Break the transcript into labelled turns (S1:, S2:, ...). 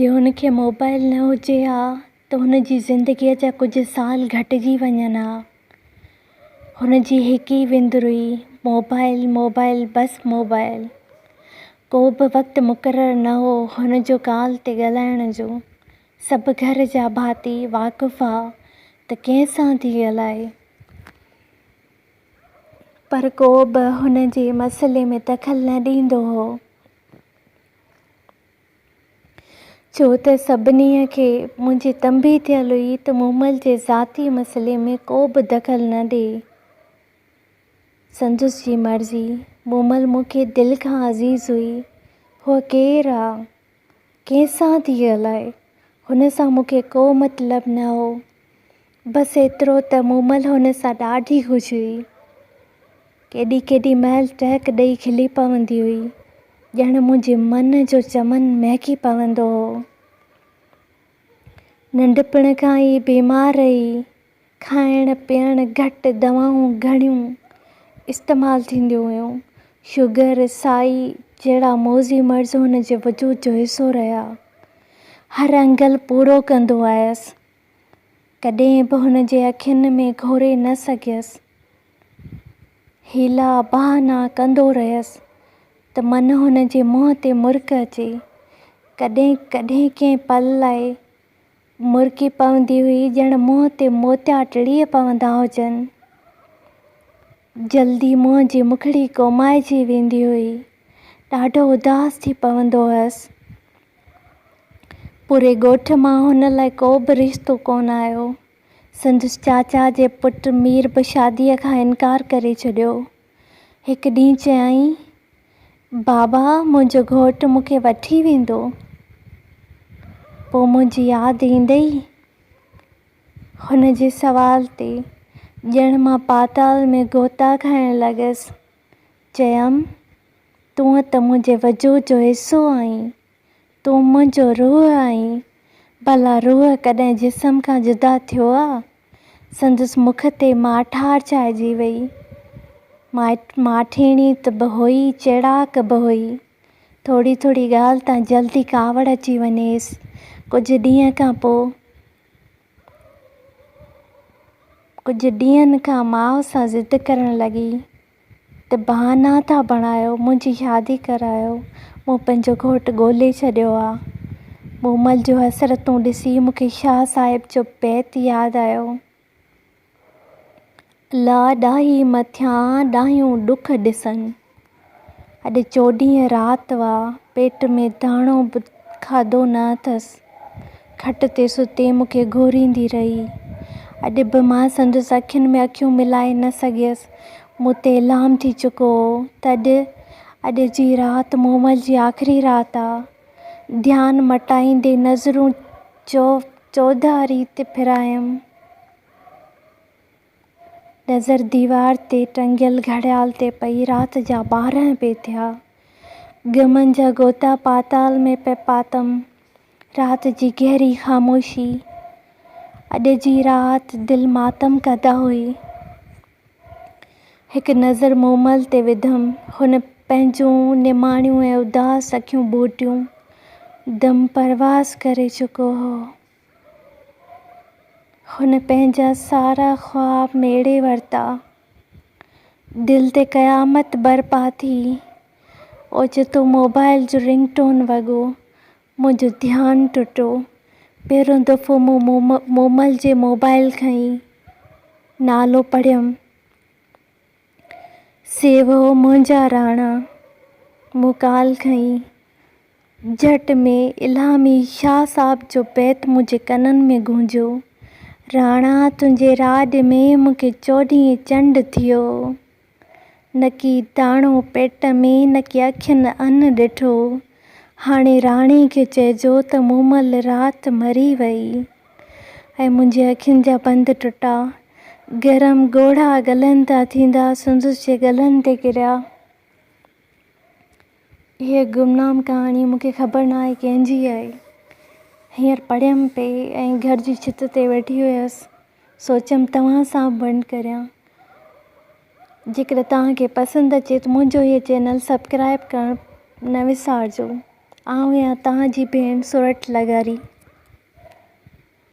S1: جي هن کي موبائل نه هجي ها ته هن جي زندگيء جا ڪجهه سال گهٽجي وڃن ها. هن جي هڪ ئي وندر هئي، موبائل، موبائل، بس موبائل. ڪو به وقت مقرر نه هو هن جو ڪال تي ڳالهائڻ جو. سڀ گهر جا ڀاتي واقف ها ته ڪنهن سان ٿي ڳالهائي. پر ڪو به هن جي مسئلي ۾ دخل نه ڏيندو هو. ڇو ته سڀني کي منهنجي تنبيهه ٿيل هئي ته مومل جي ذاتي مسئلي ۾ ڪو به دخل نه ڏي. سندس جي مرضي. مومل مون کي دل کان عزيز هئي. هوء ڪير آ؟ ڪنهن سان ٿي ڳالهائي؟ هن سان مون کي ڪو مطلب نه هو. بس ايترو ته مومل هن سان ڏاڍي خوش هئي. ڪيڏي ڪيڏي مهل ٽهڪ ڏئي کلي پوندي هئي، ڄڻ منهنجي من جو چمن مهڪي پوندو هو. ننڍپڻ کان ئي بيمار رهي، کائڻ پيئڻ گهٽ دوائون گهڻيون استعمال ٿينديون هيون. شگر، سائي جهڙا موذي مرض هن جي وجود جو حصو رهيا. هر انگل پورو ڪندو آيس. ڪڏهن به هن جي اکين ۾ گهوري نه سگهيس. حيلا بهانا ڪندو رهيس ته من هن جي منهن تي مرڪ اچي. ڪڏهن ڪڏهن ڪنهن پل لاء مرڪي پوندي هئي ڄڻ منهن تي موتيا ٽڙي پوندا هجن. جلدي منهن جي مکڙي ڪومائجي ويندي هئي. ڏاڍو اداس ٿي پوندو هئس. پوري ڳوٺ مان هن لاء ڪو به رشتو ڪونه آيو. سندس چاچا جي پٽ مير به شاديء کان انڪار ڪري ڇڏيو. هڪ ڏينهن چيائين، بابا منهنجو گهوٽ مون کي وٺي ويندو، پوء منهنجي ياد ايندئي؟ هن جي سوال تي ڄڻ مان پاتال ۾ غوطا کائڻ لڳس. چيم، تون ته منهنجي وجود جو حصو آهين. تون منهنجو روح آهين، ڀلا روح ڪڏهن جسم کان جدا ٿيو آ؟ سندس مک تي ماٺار ڇائجي وئي. ماٺيڻي ته به هئي، چيڙاڪ به هئي. ٿوري ٿوري ڳالهه تان جلدي ڪاوڙ اچي وڃيس. ڪجهه ڏينهن کان پوء ڪجهه ڏينهن کان ماء سان ضد ڪرڻ لڳي. ته بهانا ٿا بڻايو، منهنجي شادي ڪرايو، مون پنهنجو گهوٽ ڳولي ڇڏيو آ. مومل جون حسرتون ڏسي مون کي شاهه صاحب جو بيت ياد آيو. الا ڏاهي مٿيان ڏاهيون ڏک ڏسن. اڄ چوڏهينء رات وا، پيٽ ۾ داڻو به کاڌو نه اٿس. کٽ تي ستي مون کي گهوريندي رهي. اڄ به مان سندس اکين ۾ اکيون ملائي نه سگهيس. مون تي الهام ٿي چڪو هو ته اڄ، اڄ جي رات مومل جي آخري رات آ. ڌيان مٽائيندي نظرون چوڌاري تي ڦيرايم. نظر ديوار تي ٽنگيل گهڙيال تي پئي. رات جا 12 پئي ٿيا. غمن جا غوطا پاتال ۾ پئي پاتم. رات جي گهري خاموشي. اڄ جي رات دل ماتم ڪده هئي. هڪ نظر مومل تي وڌم. هن پنهنجون نماڻيون ۽ اداس اکيون ٻوٽيون. دم پرواز ڪري چڪو هو. هن پنهنجا سارا خواب ميڙي ورتا. دل تي قيامت برپا ٿي. اوچتو موبائل جو رنگ ٽون وڳو. منهنجو ڌيان ٽٽو. پهريون دفعو مون مومل جي موبائل کنئي. نالو پڙهيم. سيوهو منهنجا راڻا. مون ڪال کنئي. جهٽ ۾ الهامي شاهه صاحب جو بيت منهنجي ڪنن ۾ گونجيو، راڻا تنهنجي راڄ ۾ مون کي چوڏهين چنڊ ٿيو، نڪي داڻو پيٽ ۾ نڪي اکين ان ڏٺو، هاڻي راڻي کي چئجو ته مومل رات مري وئي. ۽ منهنجي اکين جا بند ٽٽا، گرم ڳوڙها ڳلن تان ٿيندا سندس جي ڳلن تي ڪريا. هيء گمنام ڪهاڻي مون کي خبر نه آهي ڪنهن جي آهي. هينئر پڙهيم پئي ۽ گهر جي ڇت تي ويٺي هيس. سوچيم توهان سان به ونڊ ڪريان. جيڪڏهن توهان کي پسند اچي ته منهنجو هيء چينل سبڪرائيب ڪرڻ نه وسارجو. آئون آهيان توهان جي ڀيڻ سورٺ لغاري.